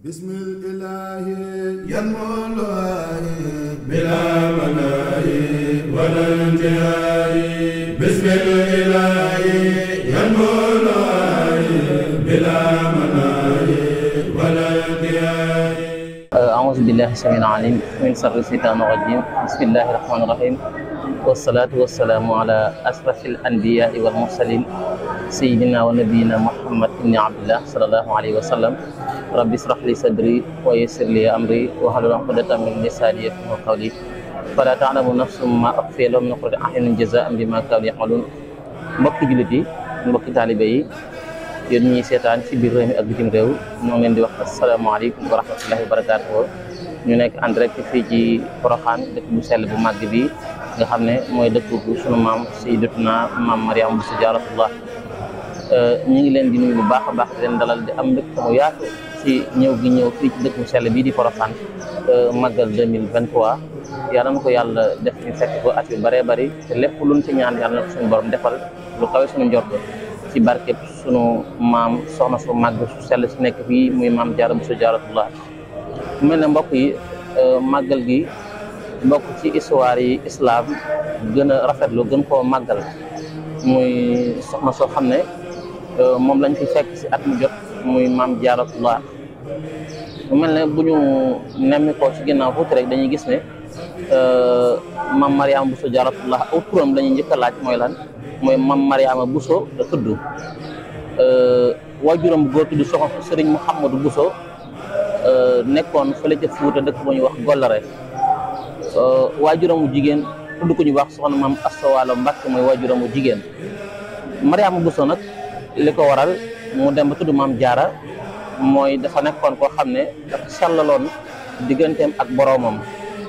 bismillahi yanmuluhi bila manahi wala intihai bismillahi yanmuluhi bila manahi wala intihai a'udzu billahi samil alim min sharri shaytanir rajim bismillahir rahmanir rahim wassalatu wassalamu ala asrafil anbiya'i wal mursalin sayyidina wa nabiyyina Muhammad ibn Abdillah sallallahu alaihi wasallam rabbi israh li sadri wa yassir li amri wahlul 'uqdatam min lisani yafqahu qawli fala ta'lamu nafsun ma ukhfiya lahum min qurrati a'yunin jazaa'an bima kanu ya'malun. Mbokki jullit yi, mbokki taalibe yi, yéen ñi seetaan ci biir réew mi ak bitim réew ñoo ngi leen di wax asalaamaaleykum wa rahmatullahi wa barakaatuh. ñu nekk en direct fii ci Porokhane dëkk bu sell bu màgg bi nga xam ne mooy dëkk bu sunu maam Sayyidatuna maam Mariama Bousso Diarratullah. ñu ngi leen di nuyu bu baax a baax di leen dalal di am mbégte mu yaatu ci ñëw gi ñëw fii ci dëkk bu sell bii di Porokhane màggal 2023. yàlla na ko yàlla def ñu fekk ko at yu bëree bëri te lépp luñ ci ñaan yàlla na ko suñu borom defal lu kawe suñu njort ci barkeb sunu maam soxna su màgg su sell si nekk fii muy maam Jaara Bousso Diarratullah. mu mel ne mbokk yi màggal gi mbokk ci histoire yi islam gën a rafetlu gën koo màggal muy soxna soo xam ne moom lañ fi fekk si at mu jot muy maam Diarratullah. mu mel ne bu ñu nemmi ko ci ginnaaw tuuti rek dañuy gis ne maam Mariama Bousso Diarratullah aw turam la ñuy njëkk a laaj mooy lan mooy maam Mariama Bousso da tudd waajuram bu góor tudd soxna Sëriñ Mouhamadou Bousso nekkoon fële ca Fuuta dëkk bu ñuy wax Gollare. waajuram bu jigéen tudd ko ñu wax soxna maam Asta Walo Mbàkke mooy waajuram bu jigéen. Mariama Bousso nag li ko waral mu dem ba tudd maam Jaara mooy dafa nekkoon koo xam ne dafa sellaloon digganteem ak boroomam,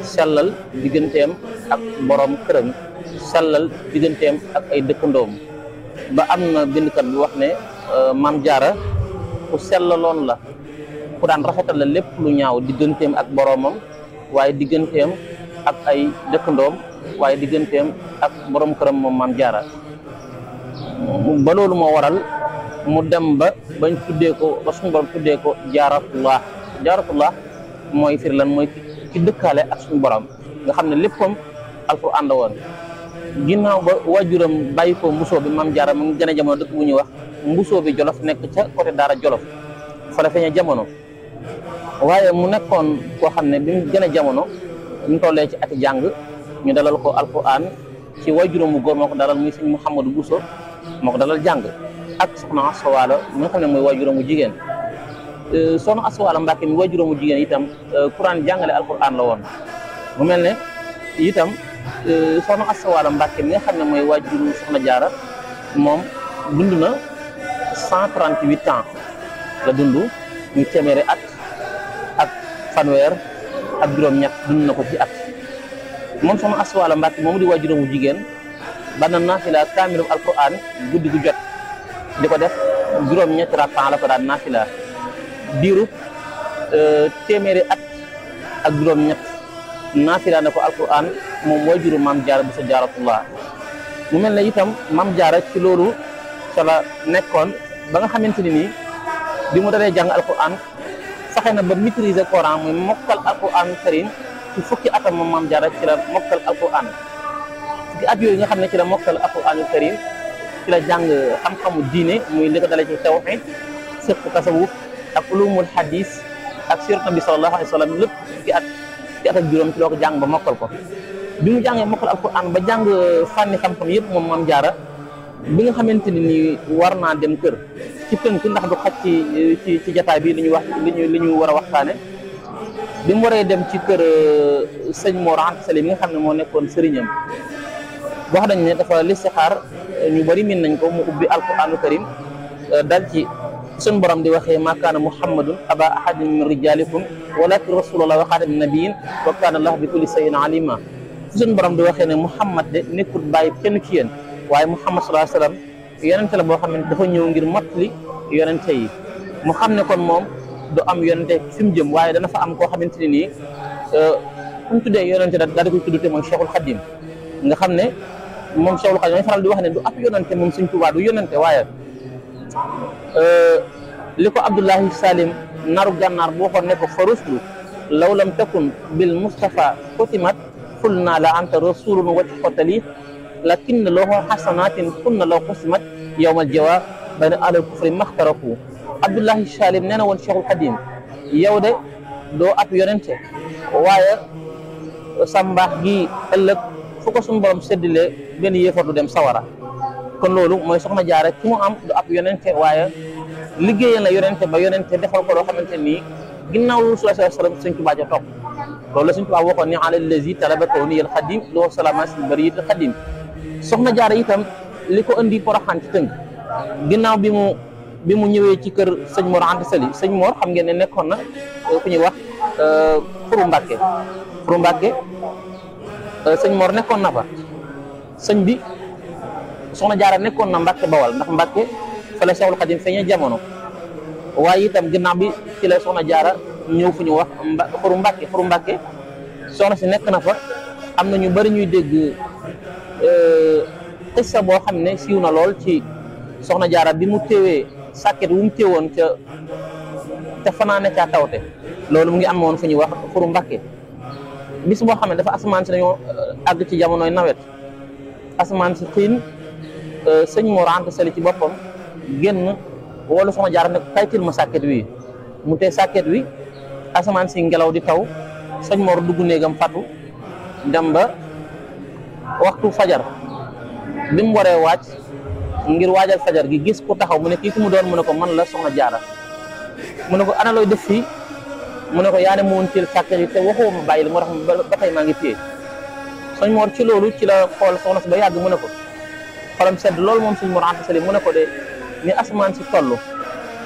sellal digganteem ak boroom këram, sellal digganteem ak ay dëkkandoom. ba am na bindkat bi wax ne maam Jaara ku sellaloon la, ku daan rafetal la lépp lu ñaaw digganteem ak boroomam, waaye digganteem ak ay dëkkandoom, waaye digganteem ak boroom këram moom maam Jaara. ba loolu moo waral mu dem ba bañ tuddee ko ba suñu borom tuddee ko Jaaratullah. Jaaratullah mooy firi lan mooy ki dëkkaale ak suñu borom nga xam ne léppam alxuraan la woon. ginnaaw ba waajuram bàyyi ko mbusoo bi maam Jaara mu ngi gën a jamono dëkk bu ñuy wax mbusoo bi Jolof nekk ca côté Daara Jolof fa la feeñee jamono. waaye mu nekkoon koo xam ne bi mu gën a jamono ñu tollee ci ati jàng ñu dalal ko alxuraan ci waajuram bu góor moo ko dalal muy sëñ Mouhamadou Bousso moo ko dalal jàng ak soxna Asta Walo mi nga xam ne mooy waajuram bu jigéen. soxna Asta Walo Mbàkke mi waajuram bu jigéen itam Quran jàngale alxuraan la woon. mu mel ne itam soxna Asta Walo Mbàkke mi nga xam ne mooy waajuru soxna Jaara moom dund na 138 ans la dund ñu téeméeri at ak fanweer ak juróom-ñett dund na ko ci at. moom soxna Asta Walo Mbàkke moom di waajuram bu jigéen ba na naafila kaamilu alquran guddi gu jot di ko def juróom-ñetti rakka la ko daan naafila diiru téeméeri at ak juróom-ñett naafila na ko alquran moom waajuru maam Jaara Bousso Diarratullah. mu mel ne itam maam Jaara ci loolu ca la nekkoon ba nga xamante ni nii bi mu dalee jàng alquran fexe na ba maîtriser Coran muy mokkal alquran karim ci fukki atam moom maam Jaara ci la mokkal alquran. fukki at yooyu nga xam ne ci la mokkal alquranul karim ci la jàng xam-xamu diine muy li ko dalee ci tawhid, fiqh, tasawuf ak ulumul hadis ak sirat nabi sallallahu alayhi wa sallam lépp fukki at ak juróom ci loo ko jàng ba mokkal ko. bi mu jàngee mokkal alquran ba jàng fànni xam-xam yëpp moom maam Jaara bi nga xamante ni nii war naa dem kër ci tënk ndax du xaj ci jataay bi li ñu wax li ñu war a waxtaane. bi mu waree dem ci kër sëñ Mor Anta Sali mi nga xam ne moo nekkoon sëriñam wax nañ ne dafa listixaar ñu bari min nañ ko mu ubbi alquranu karim dal ci suñ borom di waxee ma kaana muhammadun aba ahadin min rijalikum walakin rasulullah wa xaatamin nabiyin wa kaana allah bi kulli shay'in alima. fu suñ borom di waxee ne muhammad de nekkul bàyyi kenn ci yéen waaye muhammad sallallahu alayhi wa sallam yonente la boo xam ne dafa ñëw ngir mottali yonente yi. mu xam ne kon moom du am yonente fi mu jëm waaye dana fa am koo xamante ne nii fu mu tuddee yonente daal di koy tuddee mooy Cheikhul Khadim nga xam ne moom Cheikhul Khadim dañuy faral di wax ne du ab yonente moom Sëñ Tuubaa du yonente waaye li ko Abdullahi Salim naru gànnaar boo ko ne ko fa ruslu law lam takun bil Mustafa xotimat ful naa la anta rasulun wacc xotali lakin loo xasanatin kunna law xusimat yowmal jawa bayna ahlal kufri maxtaraku Abdullahi Salim nee na woon Cheikhul Khadim yow de doo ab yonente waaye sa mbaax gi ëllëg fu ko suñu borom séddilee benn yéefar du dem sawara kon loolu mooy soxna jaara ki mu am du ab yonente waaye liggéeyal na yonente ba yonente defal ko loo xamante nii ginnaaw lu Rasulullah sallallahu alayhi wasallam Sëñ Tuubaa ja topp loolu la Sëñ Tuubaa waxoon ni ala lazi talabatahu niyal xadim loo salama si bariyatil xadim soxna jaara itam li ko indi Poroxaan ci tënk ginnaaw bi mu ñëwee ci kër sëñ Mor Anta Sali sëñ Mor xam ngeen ne nekkoon na ku ñuy wax Furu Mbàkke sëñ Mor nekkoon na fa sëñ bi soxna jaara nekkoon na Mbàkke Bawal ndax Mbàkke fa la Seexul Xadim feeñee jamono waaye itam ginnaaw bi ci la soxna jaara ñëw fu ñu wax Furu Mbàkke soxna si nekk na fa am na ñu bari ñuy dégg xissa boo xam ne siiw na lool ci soxna jaara bi mu téewee sàkket wu mu téewoon ca fanaane caa tawte loolu mu ngi am woon fu ñuy wax Furu Mbàkke bis boo xam ne dafa asamaan si dañoo àgg ci jamonoy nawet asamaan si xiin sëñ Mor Anta Sali ci boppam génn wala soxna jaara ne kaytil ma sàkket wi mu tee sàkket wi asamaan si ngelaw di taw sëñ Mor dugg néegam fatu dem ba waxtu fajar bi mu waree wàcc ngir waajal fajar gi gis ku taxaw mu ne kii ku mu doon mu ne ko man la soxna jaara mu ne ko ana looy def fii mu ne ko yaa ne mu woon teel sàkket yi te waxoo ma bàyyi moo tax ba tey maa ngi téye sëñ Mor ci loolu ci la xool soxna si ba yàgg mu ne ko xolam sedd loolu moom sëñ Mor Anta Sali mu ne ko de ni asamaan si toll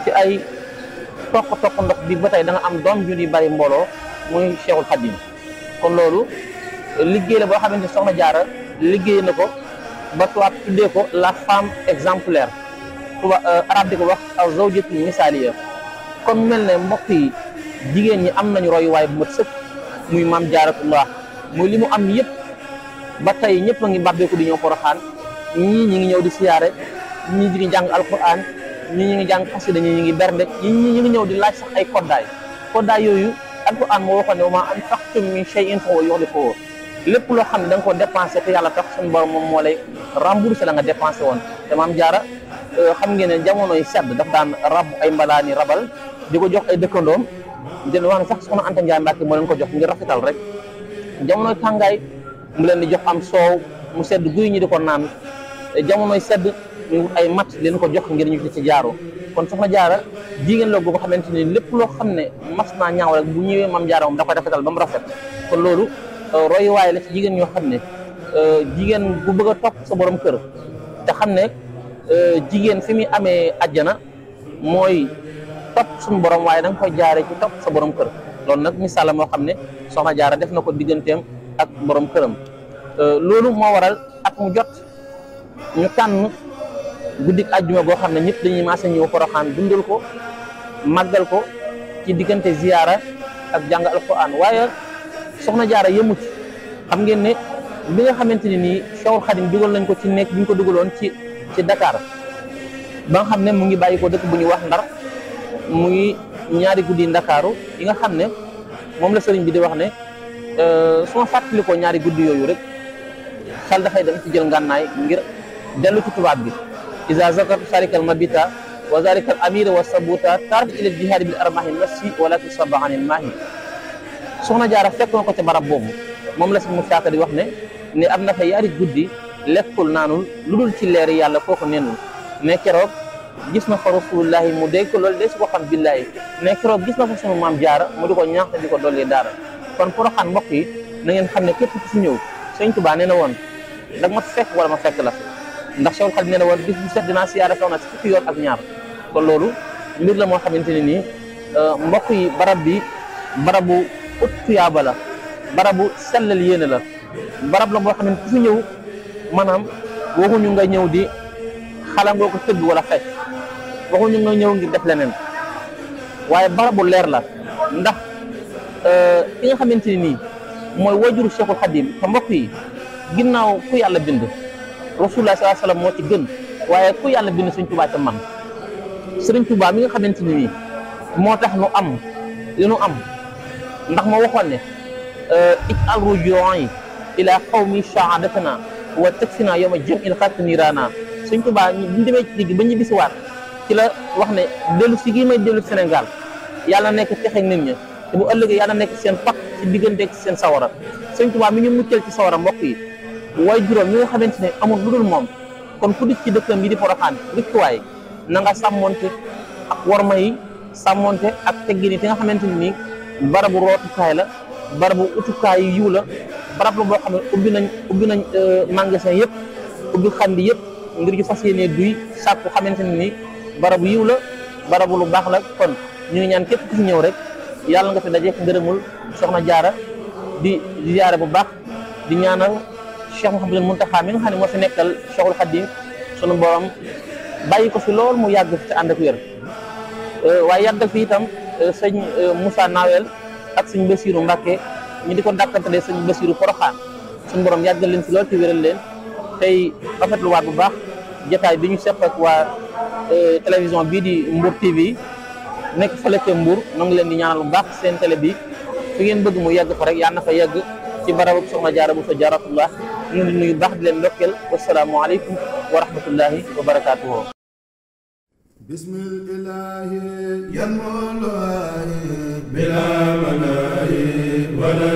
ci ay toq ndox bi ba tey da nga am doom ju di bari mbooloo muy Cheikhul Khadim kon loolu liggéey la boo xamante ni soxna jaara liggéey na ko ba tubaab tuddee ko la femme exemplaire arab di ko wax zawjatul misaliya kon mel ne mbokk yi jigéen ñi am nañu royuwaay bu mat sëkk muy maam jaaratullah muy li mu am yëpp ba tey ñëpp a ngi bàbbeeku di ñëw Poroxaan ñii ñi ngi ñëw di siyaare ñii ñi ngi jàng alquran ñii ñi ngi jàng xasida ñii ñi ngi bernde ñii ñi ngi ñëw di laaj sax ay koddaay yooyu alquran moo waxoon ne wa maa anfaqtum min shay'in fa huwa yukhlifuhu lépp loo xam ne da nga ko dépensé te yàlla tax suñu borom moom moo lay remboursé la nga dépensé woon te maam jaara xam ngeen ne jamonoy sedd daf daan rab ay mbalaani rabal di ko jox ay dëkkandoom den wax ne sax soxna Anta Njaay Mbàkke moo leen ko jox ngir rafetal rek jamonoy tàngaay mu leen di jox am soow mu sedd guy ñi di ko naan jamonoy sedd muy wut ay mat leen ko jox ngir ñu ci jaaro kon soxna jaara jigéen la boo xamante ni lépp loo xam ne mas naa ñaaw rek bu ñëwee maam jaara moom da koy rafetal ba mu rafet kon loolu royuwaay la ci jigéen ñoo xam ne jigéen bu bëgg a topp sa borom kër te xam ne jigéen fi muy amee ajjana mooy topp suñu borom waaye da nga koy jaare ci topp sa borom kër loolu nag misaal la moo xam ne soxna jaara def na ko digganteem ak borom këram loolu moo waral at mu jot ñu tànn guddik àjjuma goo xam ne ñëpp dañuy maase ñëw Poroxaan dundal ko màggal ko ci diggante ziyaara ak jàng alquran waaye soxna jaara yëmu ci xam ngeen ne bi nga xamante ni nii Cheikhul Khadim dugal nañ ko ci nekk bi ñu ko dugaloon ci Dakar ba nga xam ne mu ngi bàyyi ko dëkk bu ñuy wax Ndar muy ñaari guddi Ndakaaru yi nga xam ne moom la sëriñ bi di wax ne su ma fàttalikoo ñaari guddi yooyu rek xel dafay dem ci jël ngànnaay ngir dellu ci tubaab bi isa zakartu sarikal mabita wa zarikal amira wa sabuta taraf ila jihadi bil armahi nafsi walakin saba anil maahi soxna jaara fekk na ko ca barab boobu moom la si mu saaka di wax ne am na fa yaari guddi lekkul naanul lu dul ci leeri yàlla kooku nenul ne keroog gis na fa rasulullahi mu dégg ko loolu de si ko xam billahi ne keroog gis na fa sunu maam jaara mu di ko ñaaxte di ko dolli daara kon Poroxaan mbokk yi na ngeen xam ne képp ku fi ñëw Sëñ Tuubaa nee na woon dag ma fekk wala ma fekk la ndax Cheikhul Khadim nee na woon bis bu set dinaa siyaare soxna si fukki yoon ak ñaar kon loolu mbir la moo xamante ne nii mbokk yi barab bi barabu ut tuyaaba la barabu sellal yéene la barab la boo xam ne ku fi ñëw maanaam waxuñu nga ñëw di xalangoo ko tëgg wala fecc waxuñu nga ñëw ngir def leneen waaye barabu leer la ndax ki nga xamante ni nii mooy wajuru Cheikhul Khadim te mbokk yi ginnaaw ku yàlla bind Rasulullah sallallahu alayhi wasallam moo ci gën waaye ku yàlla bind Sëriñ Tuubaa ca man Sëriñ Tuubaa mi nga xamante ni nii moo tax nu am li nu am ndax ma waxoon ne ij'al rujuu'i ila qawmi shahaadatana wa takfina yawma jam'il xalqi niiraana. Sëñ Tuubaa bu ñu demee ci digg ba ñu bisiwaat ci la wax ne dellu si gii may dellu Sénégal yàlla nekk texe nit ñi te bu ëllëgee yàlla nekk seen pat ci digganteeg seen sawara. Sëñ Tuubaa mi ñu muccal ci sawara mbokk yi waaye juróom ñi nga xamante ne amul lu dul moom kon ku dikk ci dëkkam yi di Porokhane rikkuwaay na nga sàmmonte ak worma yi sàmmonte ak teggini te nga xamante ne nii barabu rootukaay la barabu utukaay yu yiw la barab la boo xam ne ubbi nañ magasin yëpp ubbi xandi yëpp ngir ñu fas yéenee duy sàkku xamante ne nii barabu yiw la barabu lu baax la. kon ñu ngi ñaan képp ku fi ñëw rek yàlla nga fi dajeek ngërëmul soxna Jaara di jaare bu baax di ñaanal Cheikh Mouhamadul Mountakha mi nga xam ne moo fi nekkal Cheikhul Khadim sunu borom bàyyi ko fi lool mu yàgg fi te ànd ak wér waaye yàggal fi itam sëñ Moussa Nawel ak sëñ Bassirou Mbacké ñu di ko dàkkantalee sëñ Bassirou Porokhane sunu borom yàggal leen fi lool te wéral leen tey rafetluwaat bu baax jotaay bi ñu seq ak waa télévision bii di Mbour TV nekk fële ca Mbour ñoo ngi leen di ñaanal bu baax seen télé bi fi ngeen bëgg mu yegg fa rek yàlla na fa yegg ci barabu soxna Jaara bu fa Jaaratullah ñu ngi nuyu baax di leen ndokkeel wasalaamu aleykum wa rahmatullahi wa barakaatuhu. bismillahi yanmuluhi bila manahi wala